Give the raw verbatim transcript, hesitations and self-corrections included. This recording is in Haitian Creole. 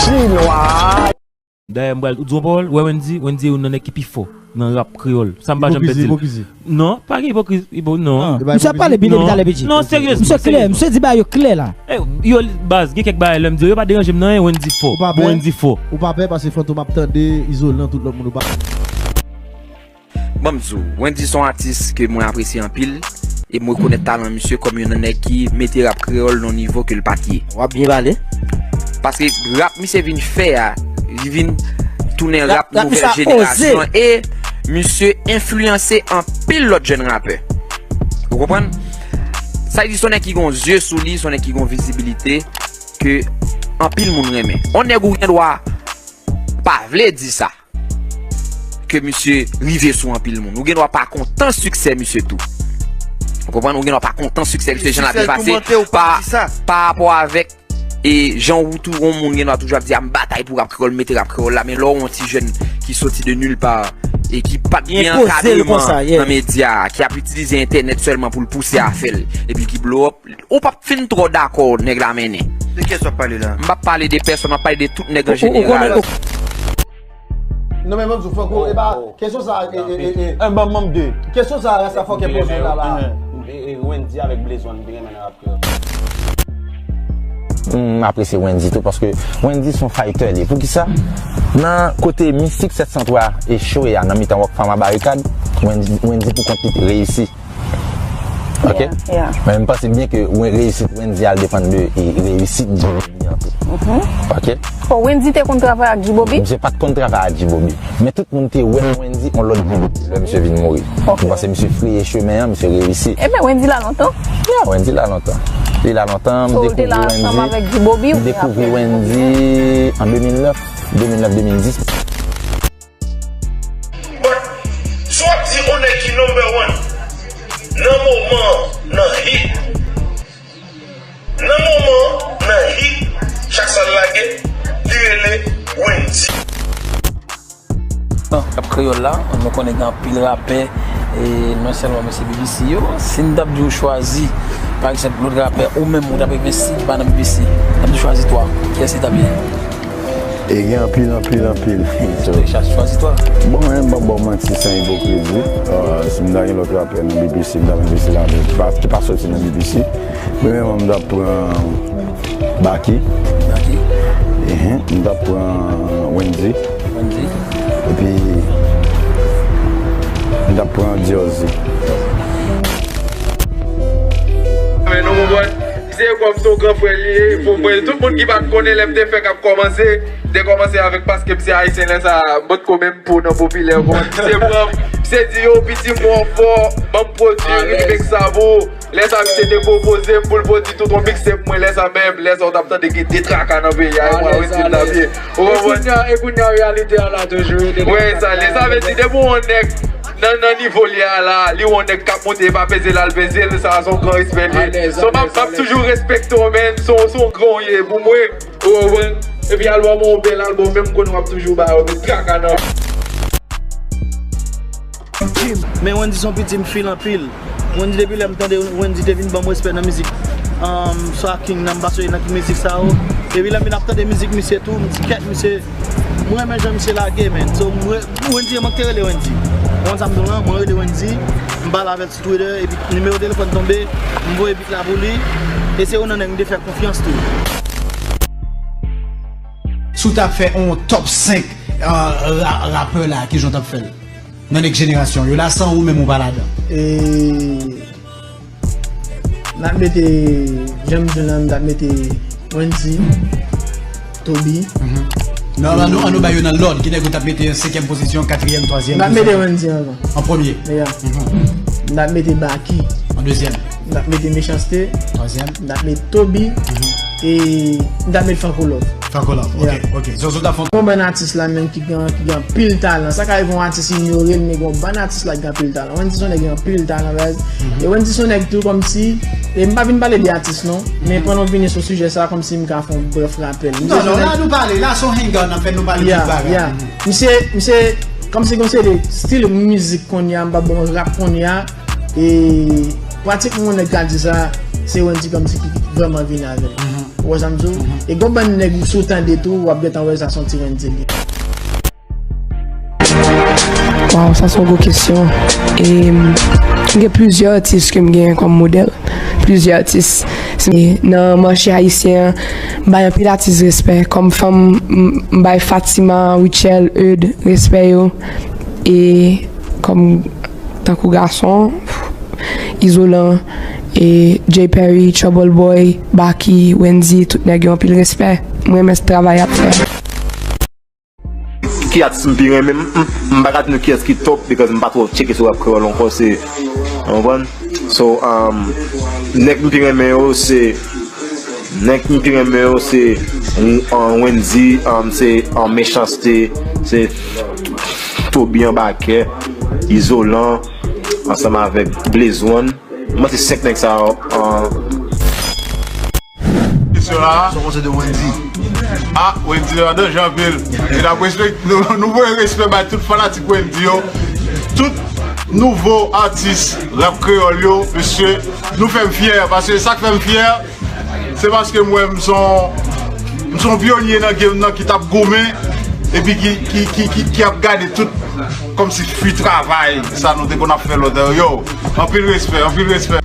Ti nwa. Dayè, m pral, ou di yon pawòl, ou wè Wendy, Wendy se youn nan nèg ki pi fò nan rap kreyòl. Sa m pa janm pèdi l. Ipokrizi, ipokrizi. Non, pa gen ipokriz, ipo, non. Ah, misye ap pale byen depi talè, P J. Non, serye. Misye klè, misye di bagay yo klè la. Eh, yo, baz, gen kèk bagay lè m di yo, yo pa deranje m nan anyen, Wendy fò. Ou pa pè? Bon, Wendy fò. Ou pa pè paske Fantom ap tande, Izolan, tout lòt moun ou pa. Ban m di w, Wendy se yon atis ke mwen apresye anpil, e m rekonèt talan misye kòm youn nan nèg ki mete rap kreyòl nan yon nivo ke l pa t ye. W ap byen pale. Paske rap misye vin fè a, li vin tounen rap nouvèl jenerasyon an, e misye enfliyanse anpil lòt jèn rapè. Ou konprann? Sa vle di se yon nèg ki gen yon zye sou li, se yon nèg ki gen yon vizibilite ke anpil moun renmen. Yon nèg ou gen dwa pa vle di sa. Ke misye rive sou anpil moun. Ou gen dwa pa kontan siksè misye tou. Ou konprann? Ou gen dwa pa kontan siksè misye, jan l ap pase pa, pa rapò avèk, e jan ou tou, yon moun gen dwa toujou ap di, "A, m batay pou rap kreyòl, m mete rap kreyòl la," men lè w yon ti jèn ki soti de nulle part e ki pa t gen ankadreman nan medya, ki ap itilize entènèt sèlman pou l pouse afè l, epi ki blow up, ou p ap fin twò dakò nèg la mennen. De kiyès w ap pale la? M p ap pale de pèsòn, m ap pale de tout nèg an jeneral. Non, men mwen di w, Franco, e pa, kesyon sa, e, e, e, e. Ban m, ban m de. Kesyon sa, Rasta Fòkè poze la, la. E, e, Wendy avèk Blaze One, m te renmen nan rap kreyòl. M apresye Wendy tou, paske Wendy se yon fighter li. Poukisa? Nan kote Mistik sèt san twa echwe a, nan mitan Rockfam a Barikad, Wendy, Wendy pou kont li te reyisi. Ok? Yeah, yeah. Men m panse byen ke wen-, reyisit Wendy al depann de, e, reyisit G-Bobby an tou. Ok? Oh, Wendy te konn travay ak G-Bobby? Misye pa t konn travay ak G-Bobby. Men tout moun te wè nan Wendy yon lòt G-Bobby lè misye vin mouri. Ok. M panse misye freye chemen an, misye reyisi. Ebyen, Wendy la lontan? Yeah, Wendy la lontan. Li la lontan, m dekouvri Wendy. M dekouvri Wendy an de mil nèf, de mil nèf, de mil dis. But, si w ap di yon nèg ki number one nan moman an, nan hit, nan moman an, nan hit, chak sa l lage, li rele Wendy. Rap kreyòl la, nou konnen gen anpil rapè, e non sèlman mesye B B C yo. Si n t ap di w chwazi, pa egzanp, lòt rapè, ou menm ou t ap renmen si li pa nan B B C, n ap di w chwazi twa, kiyès li t ap ye? E gen anpil, anpil, anpil. Chwazi twa. Bon, mwen, m p ap ba w manti san ipokrizi. Euh, si m ta gen lòt rapè nan B B C, m t ap envesti ladan l ki pa, ki pa soti nan B B C. Premyèman, m t ap pran Baky. Baky. Ehe, m t ap pran Wendy. Wendy. Epi, m t ap pran Diorzi. Men nou konprann, se kòm se yon gran frè li ye, pou mwen, tout moun ki pa t konnen lè m te fèk ap kòmanse, m te kòmanse avèk paske m se ayisyen lè sa, m potko menm pou nan popilè, w konprann? Misye pran m, misye di, "Yo, piti m wè w fò, ban m pwodui remix sa pou ou." Lè sa misye te pwopoze m pou l pwodui tout yon mixtape mwen, lè sa menm, lè sa w t ap tande gen de traka nan peyi a, e mwen Wendy m t ap ye. Ou konprann? E kounye a, e kounye a, reyalite a la toujou. Wi, sa, lè sa vle di, depi w yon nèg nan, nan nivo li a la, li yon nèg k ap monte, e pa peze l al peze l, sa se yon gran respè li ye. So, m ap, m ap toujou respekte w, man, se yon, se yon gran w ye pou mwen. Ou konprann? Epi albòm ou, bèl albòm, menm konnen w ap toujou ba yo, met traka nan. Men Wendy se yon piti m feel anpil. Wendy depi lè m tande Wendy te vin ban m respè nan mizik, um, swa King nan, m pa sonje nan ki mizik sa yo. Epi lè m vin ap tande mizik misye tou, m di kèt misye, m renmen jan misye lage, man. So, m re-, Wendy, mwen te rele Wendy. Ou konn sa m di w lan, mwen rele Wendy, m pale avè l sou Twitter, epi nimewo telefòn tonbe, m voye beat la pou li, e se youn nan nèg m te fè konfyans tou. Si w ta fè yon top senk, euh, ra-, rapè la, kijan w t ap fè l? Nan nèg jenerasyon yo la, san ou menm ou pa ladan. E, n ap mete, jan m di w lan, n ap mete Wendy, Toby. Mhm. Non, an nou, an nou ba yo nan lòd. Ki nèg ou t ap mete an senkyèm pozisyon, katriyèm, twazyèm, m ap mete Wendy anvan. An premye. Yeah. Mhm. M t ap mete Baky. An dezyèm. M t ap mete Mechanste. Twazyèm. M t ap mete Toby. Mhm. E m t ap mete Franco Love. Franco Love, ok, yeah, ok. Zozo t ap fè yon... Yon bann atis la menm ki gen, ki gen anpil talan. Sa ka rive yon atis inyore l, men gen yon bann atis la ki gen anpil talan. Wendy se yon nèg ki gen anpil talan, baz. Mhm. E Wendy se yon nèg tou kòmsi, e m pa vin pale de atis non, men pandan w vini sou sijè sa, kòmsi m ka fè yon brèf rapèl. Non, non, la nou pale, la se yon hangout n ap fè, nou pale tout bagay. Yeah, yeah. Misye, misye, kòmsi, kòmsi de stil mizik kounye a, m p ap bon rap kounye a, e pratikman yon nèg ka di sa, se Wendy kòmsi ki vrèman vini avè l. Mhm. Ou wè sa m di w? E gon bann nèg, si w tande tou, w ap gentan wè sa se yon ti Wendy li ye. Waw, sa se yon gwo kesyon. E m gen plizyè atis ke m gen kòm modèl. Plizyè atis. Se nan mache ayisyen an, m bay anpil atis respè. Kòm fanm, m m bay Fatima, Rutshelle, Eude, respè yo. E kòm tankou gason, Izolan, e Jay Perry, Trouble Boy, Baky, Wendy, tout nèg yo anpil respè. M renmen travay y ap fè. Ki atis m pi renmen? M, m, m pa ka di nou kiyès ki top, because m pa twò tcheke sou rap kreyòl ankò, se, ou konprann? So, um, nèg m pi renmen yo, se, nèg m pi renmen yo, se, um, Wendy, um, se, um, Mechanste, se, Toby Anbakè, Izolan, ansanm avèk Blaze One. Mwen se senk nèg sa yo, um, Kesyon la. Sa w panse de Wendy? Ah, Wendy nan danje anpil. E n ap respekte, nou, nou voye respè bay tout fanatik Wendy yo. Tout nouvo atis rap kreyòl yo, mesye, nou fè m fyè. Paske sa k fè m fyè, se paske m wè m se yon, m se yon pyonye nan game nan ki t ap goumen, epi ki, ki, ki, ki, ki ap gade tout kòmsi fwi travay sa nou te konn ap fè lòt. Yo, anpil respè, anpil respè.